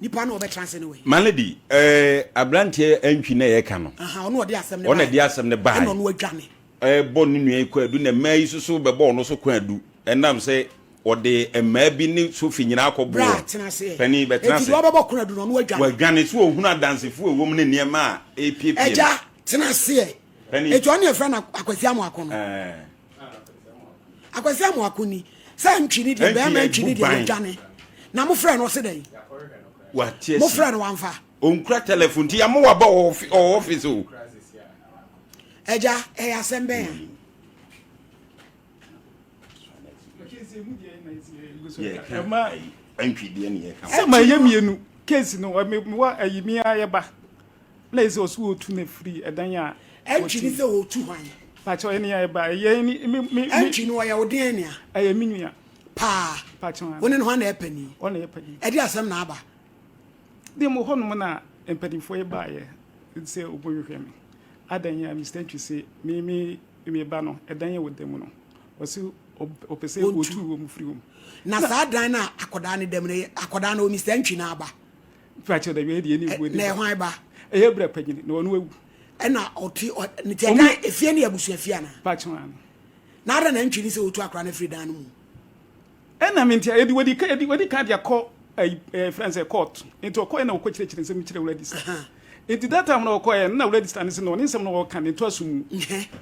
Nipa no ɔbɛtena ase no wei. My lady, ɛɛ aberanteɛ Antwi na yɛka no. Ɔno ɔde asɛm ne bae. Ɔna ɛde asɛm ne bae. Ɛna ɔno adwane. Ɛbɔ ne nua yi kwaadu na mmaa yi soso bɛbɔ ɔno so kwaadu ɛnam sɛ ɔde mmaa bi ne sofi nyinaa akɔ bo wɔn. Tena ase. Panin bɛtena ase. Eti deɛ ɔbɛbɔ kwaadu no ɔno adwane. Wadwane so ohunu adansefo ɛwɔ mu ne nneɛma a ɛrepiepie no. Ɛgya tena aseɛ. Panin. Eti ɔno yɛfrɛ no Akwasi Amoako no. Ɛɛ. Akwasi Amoako ni. Sɛ ntwi ne deɛ bɛrima ntwi ne deɛ wadwane. Na mo frɛ no ɔse dɛn? Wate asi. Mo frɛ no wamfa. Ɔnkura telephone nti yɛama waba wɔ office o. Agya, ɛyɛ asɛm bɛn a? Sɛ ma ɛyɛ mmienu case no mewɔ ayi mi a yɛba na ɛsɛ ɔso wɔtu no afiri ɛdan a ɛntwi ne sɛ wɔtu hwan pakyɛ ɔyɛ ne yɛ ba ɛyɛ ne me me ɛntwi no ɔyɛ wo deɛn nea ɛyɛ me nua paa pakyɛ wo ne no hwan na ɛpɛ ni ɔna yɛ panyin ɛde asɛm na aba de mo hɔnom na mpanimfoɔ yi baayɛ sɛ wɔbɛhwehwɛ me adan a Mr. Ntwi se me me me ba no ɛdan yɛ wɔ da mu no ɔse ɔpɛ sɛ ɔtu wɔ mu firi wɔ mu. Na saa dan no a akɔdaa no da mu no akɔdaa no wɔ Mr. Ntwi no aba. Fakyɛ da wei deɛ ne wuo ne ba. Na ɛhwan ba? Ɛyɛ bra panyini na ɔno awu. Ɛna ɔte ne ti ɛdan efie no yɛ abusua fie anaa? Fakyɛ ano. Na adan na Ntwi ne sɛ ɔtu akɔdaa no afiri dan no mu. Ɛna me nti yɛde wɔdi ka yɛde wɔdi ka de akɔ ɛyi ɛɛ fɛn sɛ court nti ɔkɔ yɛ na ɔkɔ kyerɛkyerɛ nsɛm kyerɛ wura disa nti that time na ɔkɔ yɛ na wura disa ne sɛ na ɔne nsɛm na ɔka ne nto aso mu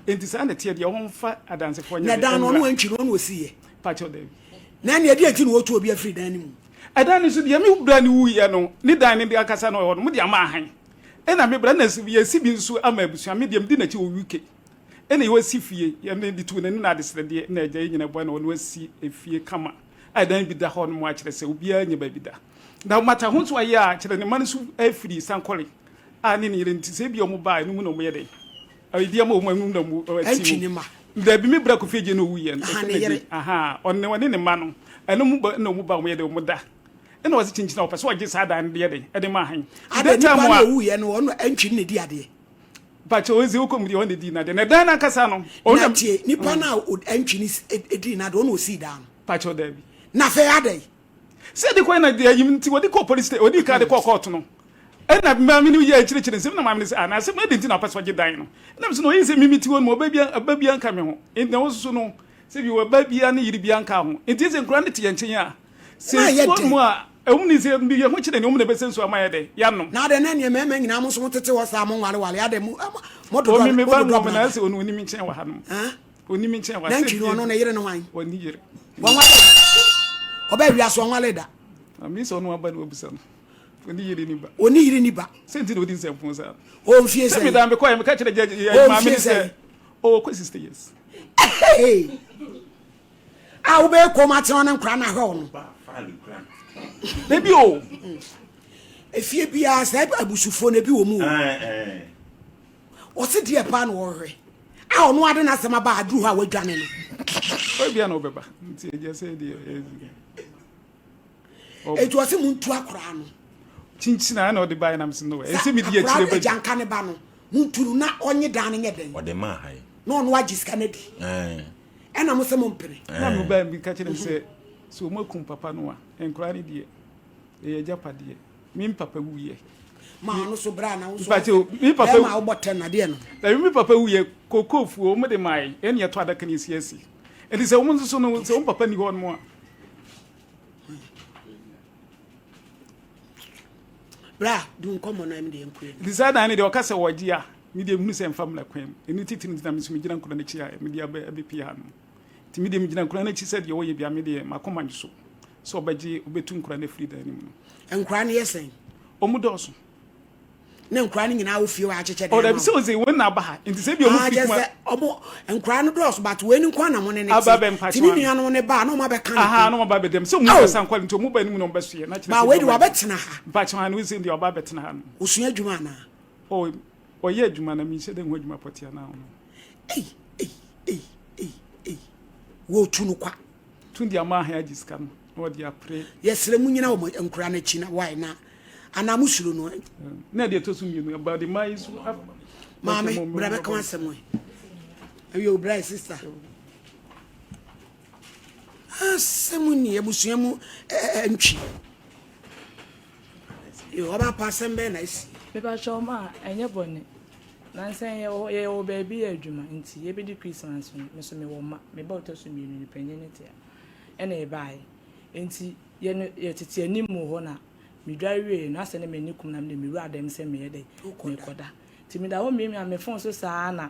nti saa na ɛteɛ deɛ ɔnfa adansefoɔ nyɛ na dan no ɔno antwi no ɔno ɔsi yɛ pakyɛw daabi na ɛne ɛdeɛ nti na wɔtu obi afiri dan no mu ɛdan no so deɛ me bra ne wuyɛ no ne dan no de ankasa na ɔwɔ no mo de ama ahan ɛna me bra na yɛsi bi nso ama abusua me deɛ medi n'akyi wɔ UK Ɛna yɛ wasi fie, yɛ ne de too n'ani na adesrɛdeɛ na agya yɛ nyina boa na ɔno asi efie kama a ɛdan bi da hɔ nom a kyerɛ sɛ obiara nya baabi da. Na mata ho nso ayɛ a kyerɛ ne mma no nso afiri sankɔre a ne ne yere nti sɛ ebia wɔn ba a ɛno mu na wɔn yɛ dɛn ɛdi ama wɔn ɛno mu na wɔn ɛti mu. Dabi me bra Kofi Agye na owu yɛ no. Aha ne yere. Aha ɔne ɔne ne mma no ɛno mu ba na wɔn ba wɔn yɛ dɛn wɔn da ɛna ɔse kyinkyin a ɔpɛ sɛ ɔgye saa dan no de yɛ dɛn ɛde ma ahan. Ada nipa na owu yɛ no ɔno ɛntwi ne di adeɛ. Mpakyɛ ɔdze wokɔ mu deɛ ɔna dii n'adeɛ na ɛdan n'ankasa no. Na tie nipa no a ɛntwi ne dii n'adeɛ ɔna osii dan no. Mpakyɛ daabi. Na afei adɛn. Sɛ de kɔ na deɛ ayim nti wɔde kɔ police station wɔde kan de kɔ court no ɛna maame no yɛ akyirikyiri nsɛm na maame no sɛ ana asɛm ɛde nti na ɔpɛ sɛ ɔgye dan no ɛna mi sɛ na ɔyɛ sɛ mimi ti hɔ no ɔba bi ɔba bi anka me ho nti na wɔsoso no sɛ bi ɔba bi ne yere bi anka ho nti sɛ nkura no te yɛn nkyɛn a Na Sɛ ayɛ nsuo den. nom a, ɛwom ne sɛ yɛ ho kyerɛ ne wɔn na ɛbɛsɛ nsuo ama yɛ dɛ, yɛanom. Na adɛn na ɛneɛ mmarima nyinaa mo nso mo tete hɔ saa mo nwareware adɛn mo mo O dodɔ me me mo ba dodɔ nwɔ me na brada sɛ ɔno ɔni me nkyɛn wɔ ha nom. Huh? Ɔni me nkyɛn wɔ ha Na sɛ ntwi no fie ɔno ne yere ne hwan? Ɔni yere. Wɔnwale da. Ɔbaa wiase ɔnwale da. Na me sɛ ɔno aba na wabisa no. Ɔni yere ni ba. Ɔni yere ni ba. Sɛ nti na ɔdi nsɛmfo saa. Ɔwɔ mfie Sɛ me sɛn? dan mekɔɛ meka kyerɛ gyɛ yɛ Ɔwɔ maame mfie ne sɛ sɛn? ɔwɔ kɔ 60 years. Hey! a wobɛyɛ kɔm atena ne nkora no ahwɛ wo no ebi o efie biara saa abusufoɔ no ebi wɔ mu o ɔse deɛ paa na ɔhwɛ a ɔno ade n'asɛm aba aduru hɔ a wadwane no ebia na ɔbɛba nti ɛgya sɛ deɛ eti ɔse mu ntu akora no kyinkyin a na ɔde baeɛ nam sɛ no ɛsɛ medi akyire ba agya nka ne ba no mu ntu no na ɔnye dan no nyɛ dɛn ɔde maa ha yi na ɔno agye sika no adi ɛna mo sɛ mo mpene. Na me ba bi ka kyerɛ me sɛ sɛ wɔn akum papa no a nkwadaa no deɛ ɛyɛ agyapadeɛ me papa wuyɛ. Maa ɔno so bra na wo so me papa bɛrima a wobɔ tɛn adeɛ no. Dabi me papa wuyɛ kokoo fuo wɔn de maa yɛ ɛna yɛtɔ adaka no esi asi ɛnti sɛ wɔn nso so no sɛ wɔn papa ni hɔ nom a. Bra di nkɔmmɔ no ɛm deɛ nkue. Nti saa dan no deɛ ɔka sɛ wɔgye a Me deɛ mehunu sɛ ɛmfa mmara kwan mu. Ɛno titiri nti na me nso megyina nkura no akyi a mede aba abɛpie ha no. Nti me deɛ megyina nkura no akyi sɛ deɛ wɔyɛ bia me deɛ m'akoma nnwo so sɛ ɔbɛgye ɔbɛtu nkura no afiri dan no mu no. Nkura no yɛ sɛn? Wɔn dɔɔso. Na nkura no nyinaa wɔ fie hɔ akyekyɛ dan ama wɔn? Ɔdabi sɛ ɔsɛ wɔn na aba ha nti sɛ ebi wɔn firi kuma. Ah, kyɛ sɛ ɔmo nkura no dɔɔso but wei no nko na mo ne ne te. Aba bɛ mpakyɛ Ti ne nuanom ne ba na ɔmo abɛka ne ho. Aha na ɔmo aba abɛdɛm sɛ ɔmo bɛsa nkɔla nti ɔmo ba anim na ɔmo bɛsoɛ na kyerɛ sɛ. Ba wei de wabɛtena ha. Mpakyɛ ha no wei sɛ deɛ ɔba abɛtena ha no. Osua adwuma anaa? Oh, ɔyɛ adwuma na menhyɛ dɛ nhu adwuma pɔtee anaa ɔno. Ei, ei, ei, ei, ei. Wɔtu no kwa. Tun de ama ahe agye sika no na ɔde apere. Yɛsrɛ mu nyina wɔn nkura no akyi na why na anaa mo suro no. Na deɛ ɛtɔ so mmienu ɛba de mmaa yi so. Maame, bra bɛka w'asɛm ɛ. Ɛyɛ o bra sister. Asɛm ni abusua mu ntwi. Yoo ɔba pa asɛm bɛn na asi. Mepakyɛw ma ɛnyɛ bɔne. Nansa yi yɛwɔ yɛwɔ baabi yɛ adwuma nti yɛbɛdi Christmas no me nso mewɔ mma me ba ɔtɔ so mmienu ne panyin ne tea ɛna ɛbaeɛ nti yɛ no yɛtete anim hɔ na medware wieɛ no asɛ ne m'ani kum na mede mewura dɛm sɛ meyɛ dɛ mekɔda nti meda hɔ miamia me phone so saa na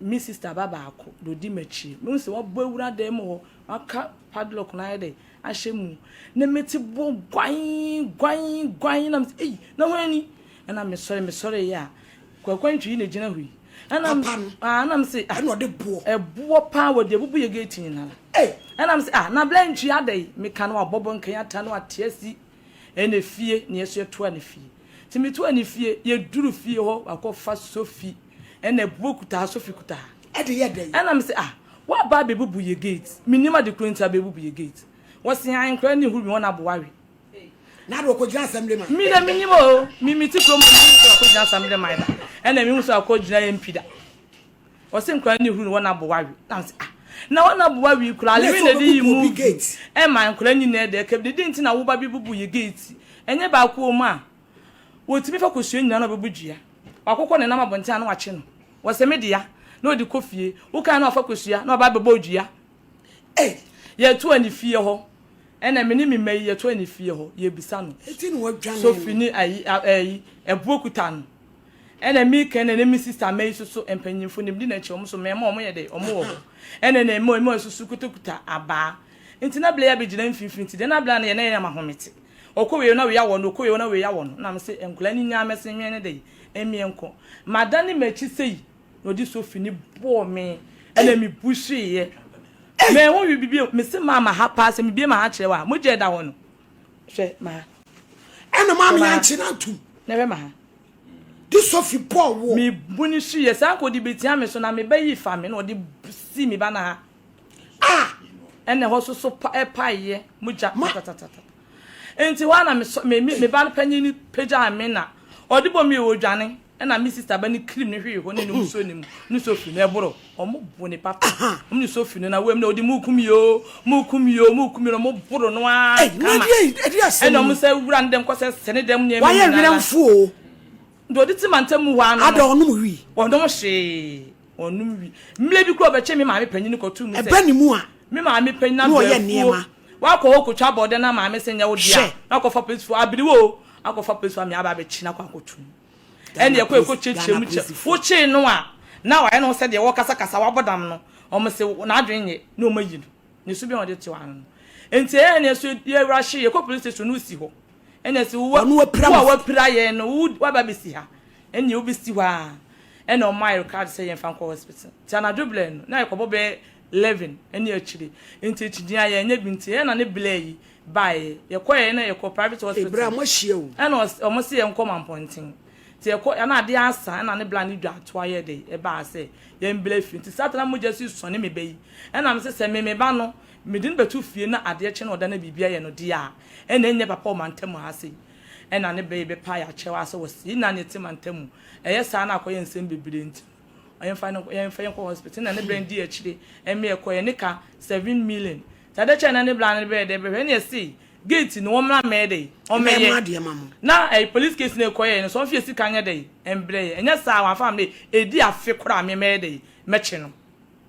me sister ba baako deɛ ɔdi m'akyi mehu sɛ wabɔ awura dan mu hɔ waka padlock no ayɛ dɛ ahyɛ mu na mete bɔ gwan gwan gwan na mesɛ ei na hwan ni ɛna mesɔre mesɔre yɛ a Kwaku Antwi yi na gyina hɔ yi ɛna Papa no. ah ɛna mese ah Ɛna ɔde boɔ. ɛboɔ paa wɔde abubu yɛ gate nyinara Ei. ɛna mese ah na Bla Antwi ada yi meka no wabɔbɔ nkan ata no ate asi ɛna fie na yɛso yɛtoa ne fie nti metoa ne fie yɛduru fie hɔ wakɔfa sofi ɛna ɛboɔ kutaa sofi kutaa Ɛde yɛ dɛn? ɛna mese ah woaba abɛbubu yɛ gate menim ade koro nti abɛbubu yɛ gate wɔse an nkora ne huru mi wɔn aboa we Na de ɔkɔgyina assembly man. Me na menim o me mete kurom mehu sɛ wakɔgyina assembly man da ɛna mehu sɛ wakɔgyina MP da ɔse nkora ne huru no wɔn aboa we na mese ah na wɔn aboa we kura alewe na de yi mu ɛma nkora nyinaa dɛ kɛbi de nti na woba bi bubu yɛ gate ɛnyɛ baako wɔ mu a wɔtumi fa kosua nyinaa na ɔbɛbu dua wakokɔ ne nam abɔnten a na wakye no wɔsɛ me dea na ɔde kɔ fie wokan na wafa kosua na ɔba abɛbɔ dua Ei! Yɛto ani fie hɔ ɛna me ne me mma yi yɛto ani fie hɔ yɛbisa no Eti na wadwane no. Sophie ne ayi ayi ɛboɔ kuta no ɛna me kan ɛna me sister mma yi soso mpanyinfo ne medi n'akyi wɔn so mmarima wɔn yɛ dɛ wɔn wɔ hɔ ɛna na mma mma soso kutakuta abaa nti na bla yi abɛgyina mfimfini nti deɛ na bla no yɛ na yɛ ama ahomete ɔkɔ wei na wei awɔ no ɔkɔ wei na wei awɔ no na me se nkwadaa ni nyaa mɛse nwɛn ne dɛ yi mmea nko madane m'akyi sei Na ɔde sofi no bɔɔ me ɛna me bu hweeɛ. Manhu hwee bio. Mese maa ma ha paa sɛ mebie ma ha kyerɛ wo a mogya ɛda hɔ no. Hwɛ ma ha. Ɛna maame ankye no antom. Na hwɛ ma ha. De sofi bɔɔ woɔ. Me bu no hweeɛ saa nka ɔde bɛtia me so na me ba yi fa me na ɔde si me ba no ha. Ah! Ɛna ɛhɔ soso pa ɛpaeɛ mogya tatatata. Nti hɔ a na me me ba no panyin no pagyaa me na ɔde bɔ me ɔdwane. Ɛna me sister ba ne cream no hwee hɔ ne nom nsuo ne mu ne sofi no ɛboro ɔmo bo ne papa ɔmo ne sofi no na wɛm na ɔde mu kum yoo mu kum yoo mu kum yoo ɔmo boro no ara kama ɛna ɔmo sɛ wura ne dɛm kɔ sɛ sɛ ne dɛm nneɛma nyinaa wayɛ werɛmfo o nti ɔde ti mantam mu hɔ ano ada ɔnom wi ɔnom hwee ɔnom wi mmerɛ bi kura ɔbɛkyɛ me maame panyin kɔto mu sɛ ɛbɛ ne mu a me maame panyin abɛɛfuo wakɔ hɔ kotwa bɔɔdɛ na maame sɛ nyɛ wo dea na akɔfa polisifoɔ abiriwo o akɔfa polisifoɔ ame aba abɛkyi na akɔ akɔto mu Ɛne ɛkɔ ɛkɔ kyerɛkyerɛ mu kyɛ wokyee no a na wayɛ ne ho sɛ deɛ wɔkasakasa wabɔ dam no wɔn se n'adwene nyɛ na wɔn ayi no ne su bi a wɔde te ano no nti ɛyɛ ne so yɛwura hye yɛkɔ police station no si hɔ ɛna si wo wo a wapira yɛn no wo waba bɛsi ha ɛne wobɛsi hɔ a ɛna wɔn ayɛ card sɛ yɛn fa nkɔ hospital nti anadwo blɛ no na yɛkɔbɔ bɛyɛ 11 ɛne akyire nti akyigyina yɛn nyɛ bi nti ɛna ne blɛ yi baeɛ. Yɛkɔeɛ na yɛkɔ private hospital. Ebere a moahyia o. Ɛna ɔmo se yɛnkɔ Mampɔnten. Nti yɛkɔ ɛna adeɛ asa ɛna ne bla ne dwa atoa yɛ dɛ ɛbaa sɛ yɛn bla fie. Nti saa ta na mogya si sɔne me ba yi. Ɛna mese sɛ me me ba no mede no bɛto fie na adeɛ kye na ɔda na biribi ayɛ no deɛ a ɛna ɛnyɛ papa wɔ mantamu ha sei. Ɛna ne ba yi bɛpa yɛ akyɛw ara sɛ wɔse yɛn nyinaa na yɛte mantamu. Ɛyɛ saa na akɔyɛ nsɛm bebree nti no yɛmfa no yɛmfa yɛnkɔ hospital. Ɛna ne bra no dii akyire ɛme yɛkɔeɛ ne ka 7 million. Nti ade kyɛɛ na ne bra no bɛyɛ dɛ bɛhwɛ ɛna ɛse gate no wɔmmra mmɛyɛ dɛ ɔmmɛyɛ na ɛyi police case no ɛkɔyɛɛ no so ɔmfa yɛ sika nyɛ dɛ mbrɛ yɛ ɛnyɛ saa wamfa ammrɛ yɛ ɛdi afe koraa me mɛyɛ dɛ mɛkye no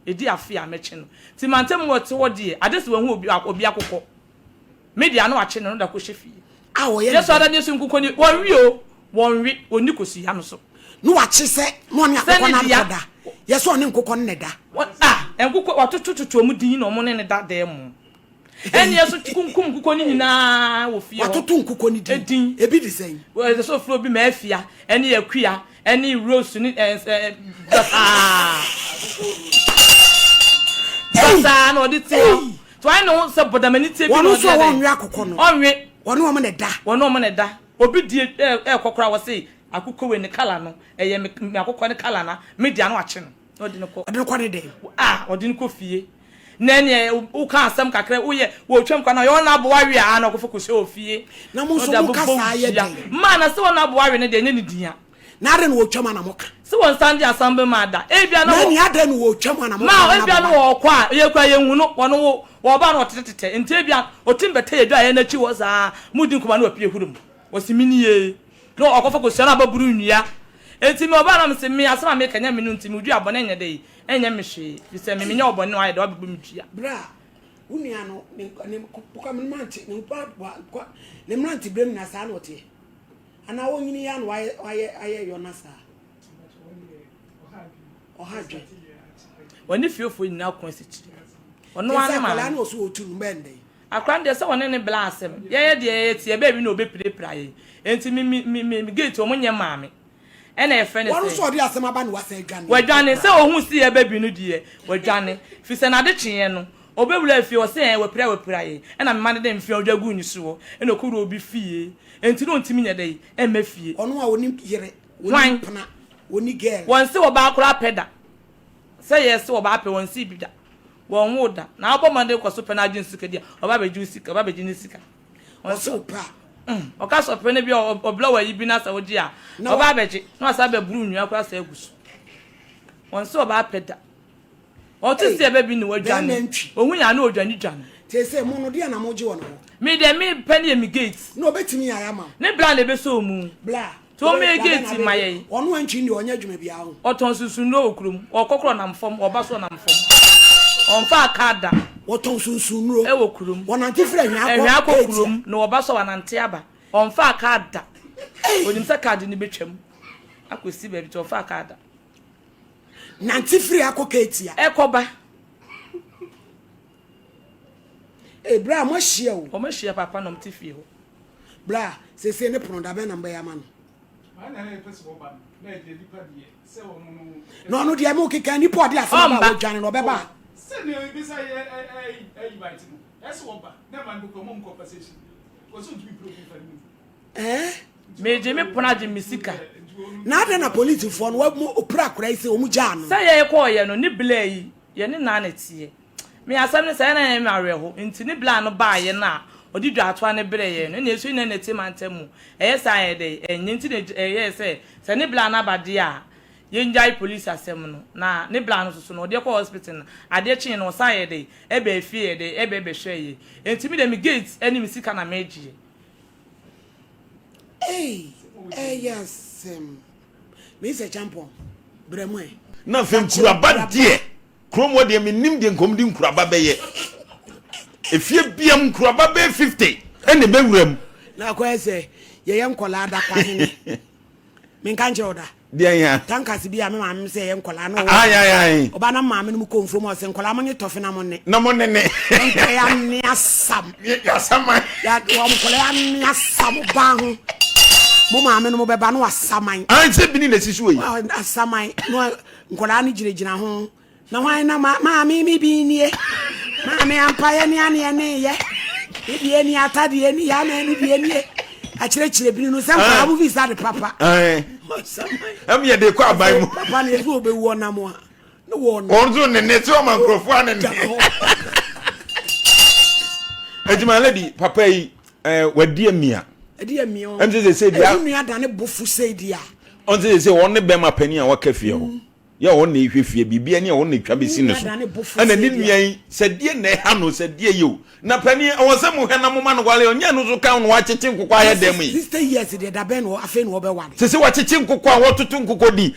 ɛdi afe a mɛkye no nti mantam mu ɔte hɔ deɛ ade sɛ wahu obi obi akokɔ me deɛ ano akye no no da kɔhyɛ fie a wɔyɛ yɛ so ada ne so nkokɔ ni wɔnwe o wɔnwe wɔnni kosua no so na wakye sɛ na ɔne akokɔ no akɔ da yɛ sɛ ɔne nkokɔ no na ɛda. Ah, nkokɔ watotototo wɔn din na wɔn ne ne da dan mu. Ɛne ɛso kunkum nkokɔ no nyinaa wɔ fie hɔ. Watoto nkokɔ no din. Din. Ebi de sɛn? Ɛsɛ sɛ ofiri obi ma afia ɛne akua ɛne rose ne ɛɛ ɛɛ basaa. Basaa na ɔde te hɔ. To ayɛ ne ho sɛ bɔdamani tie bi na ɔde yɛ dɛ. Wɔn nso wɔnwe akokɔ no. Ɔnwe. Wɔne wɔn na ɛda. Wɔne wɔn na ɛda. Obi die ɛɛkɔ koraa wɔse akokɔ wei ne colour no ɛyɛ me me akokɔ ne colour na me dea na wakye no na ɔde no kɔ. Ɔde no kɔ ne dɛn? Ah ɔde no kɔ fie na ɛneɛ woka asɛm kakra woyɛ wɔtwam kwa na ɔyɛ ɔna aboa we a na ɔkɔfa kɔhyɛ wɔ fie. Na mo nso mo ka saa yɛ dɛn? Maa na sɛ ɔna aboa we no deɛ ɛnyɛ ne din a. Na adɛn na wɔtwam a na moka? Sɛ wɔnsan de asɛm bɛma da. Ebia na wɔ. Na nea adɛn na wɔtwam a na moka? Ma ebia na wɔkɔ a yɛ kura yɛnhu no wɔn wo wɔba na wɔtetetete nti ebia ɔtim bɛtɛ yɛ dwa yɛn akyi hɔ saa mudi nkɔmɔ na wapue huru mu. Ɔse me nie. Na ɔkɔfa kosua no abɛboro nnua. Enti me ɔbaa na mese me asɛm a meka nyɛ me no nti me dua bɔne nyɛ dɛn ɛnyɛ me hwee fisɛ me menyɛ wo bɔne na wayɛ dɛn wabɛbɔ me dua. Berɛ a wo nua no ne ne ne ne ne mmeranteberɛ mu na saa na ɔteɛ anaa ɔnyini yɛ na wayɛ wayɛ ayɛ yɔna saa ɔha adwen. Wɔne fiefoɔ nyinaa ko asikyire. Ɔno ara ne maame. Akwadaa no ɔso ɔtu no bɛn dɛn. Akora no deɛ sɛ wɔne no bla asɛm. Yɛyɛ deɛ yɛyɛ te yɛbaa bi na ɔbɛpirapira yɛn. Enti me me me me gate wɔn nyɛ maa me. Ɛna yɛfrɛ no Wɔn sɛ. nso ɔde asɛm aba na wasan adwane. Wadwane. Sɛ ɔhuu se yɛreba bi no deɛ wadwane. Firi sɛ n'ade kyeeɛ no ɔbɛwuraa fie ɔse ɛɛ wapira wapira yɛn. Ɛna me mma no de mfea ɔdwa guu ne soɔ. Ɛna ɔkɔwuraa obi fie. Enti na ɔntumi nyɛ dɛn mma fie. Ɔno a ɔni yere, ɔni Hwan? mpena, ɔni girl. Wɔnse ɔbaa koraa pɛ da. Sɛ yɛse ɔbaa pɛ wɔnsee bi da. Wɔnwoo da. Na wobɔ mmɔden kɔ so pɛ na adwene sika di a, ɔba abɛgye wo sika, ɔba abɛgye ne sika. Ɔse wo pɛ a. Mm, ɔka sɛ ɔpɛ no bi a ɔblɛ wɔ ayi bi na sɛ wogye a, ɔba abɛgye na wasan abɛboro nnua koraa saa agu so. Wɔnse ɔbaa pɛ da. Ɔte sɛ ɛbɛ bi na wadwane. Ohu yɛn a na ɔdwane dwane. Te sɛ mo no deɛ na mogye wɔ ne hɔ. Me deɛ me pɛ no yɛ me gate. Na ɔbɛtumi ayɛ ama wo. Ne bra na ɛbɛsɔ mu. Bla. Nti ɔmmɛyɛ gate ma yɛn. Ɔno antwi deɛ ɔnyɛ adwuma biara ho. Ɔtɔn sunsunduro wɔ kurom. Ɔkɔ korɔ ɔnam fam, ɔba so ɔnam fam. Ɔmfaa car da. Ɔtɔn sunsunduro. Ɛwɔ kurom. Ɔnante firi Ahwea kɔ Ahwea kɔ kurom na ɔba so a wanante aba. Ɔmfaa car da. Ɔnim sɛ car de no bɛtwam akɔsi baabi nti ɔmfaa car da. Nante firi ha kɔ Ketia. Ɛkɔ ba. Ee bra mo ahyia o. Wɔn ahyia papa na wɔn te fie hɔ. Bra sese ne pono da bɛn na mbɛyɛ ama no. Na ɔno deɛ mo keka nipa ɔde asɛm aba a wɔdwane no ɔbɛba. Ɛɛ. Megye me pono agye me sika. Na adɛn na polisifoɔ no wɔn opira akora yi sɛ wɔn gyaa no. Sɛ yɛkɔɔyɛ no ne bla yi yɛne naa na ɛteɛ. Me asɛm ne sɛ, ɛna ɛyɛ me awerɛho nti ne bla no baeɛ no a ɔde dwaatoa no brɛɛ yɛn no, ɛna ɛsui na ɛna ɛte mantam mu. Ɛyɛ saa a ɛyɛ dɛn? Ɛnyɛ nti na ɛyɛɛ sɛ, sɛ ne bla no aba deɛ a, yɛngyae police asɛm no. Na ne bla no nso so no, ɔde kɔɔ hospital no, adeɛ kyeeɛ no, ɔsan yɛɛ dɛn? Ɛbaa fie yɛɛ dɛn? Ɛbɛ bɛhwɛɛ yɛn. Enti me deɛ me gate ne me sika na megyeɛ. Ei, ɛyɛ asɛm. Mr. Champon, brɛ mu ɛ. Na afei nkuraba deɛ. Kurom hɔ deɛ mennim deɛ nkɔm de nkuraba bɛyɛ. Efie bia mu nkuraba bɛyɛ 50 ɛna ɛbɛwura mu. Na akɔyɛ sɛ yɛyɛ nkɔlaa da kwahene. Menka nkyerɛ wo da. Deɛ ya. Tankasi bi a me maame sɛ yɛyɛ nkɔlaa na ɔwɔ. Ayi ayi ayi. Ɔba na maame no mu kɔ nfuom ɔsɛ nkɔlaa mo nye tɔfe na mo ne. Na mo ne ne. Nkɔlaa ya ne asam. Yasaman. Ya wɔn nkɔlaa ya ne asam ba ho. Mo maame no mo bɛba no asaman. Anse bini na esisi wɔ yi. Asaman no Nkwadaa no gyinagyina ho. Na hwan na ma maame me bi nie? Maame ampa yɛ ne aneɛ ne yɛ. Me deɛ ni atadeɛ ni yɛ ama me deɛ nie. Akyerɛkyerɛ bini no sɛ nkwadaa mo fi sa de papa. Ɛmu yɛ de kɔ aban mu. Papa no ebi obewu ɔnam a. Ne wɔ ɔnam. Wɔn nso ne ne sɛ ɔma nkurɔfoɔ ane ne. Adwuma lady papa yi ɛɛ wadi amia. Adi amia o. Ɛmu sɛ sɛ sɛ di a. Ɛmu nua dane bofo sɛ di a. Ɔn sɛ sɛ wɔn ne bɛrima panin a waka fie hɔ yɛ wɔn na ehwɛ fie biribi ɛne wɔn na etwa besi ne so ɛna ne nua yi sɛ deɛ na ɛha no sɛ deɛ yɛ o na panin ɛwɔ sɛ mo hwɛ na mo ma no wale ɔnyɛ no so kan na wakyekye nkokɔ ayɛ dɛm yi. 60 years deɛ dabɛn na afei na ɔbɛwale. Sɛ sɛ wakyekye nkokɔ a wɔtoto nkokɔ di.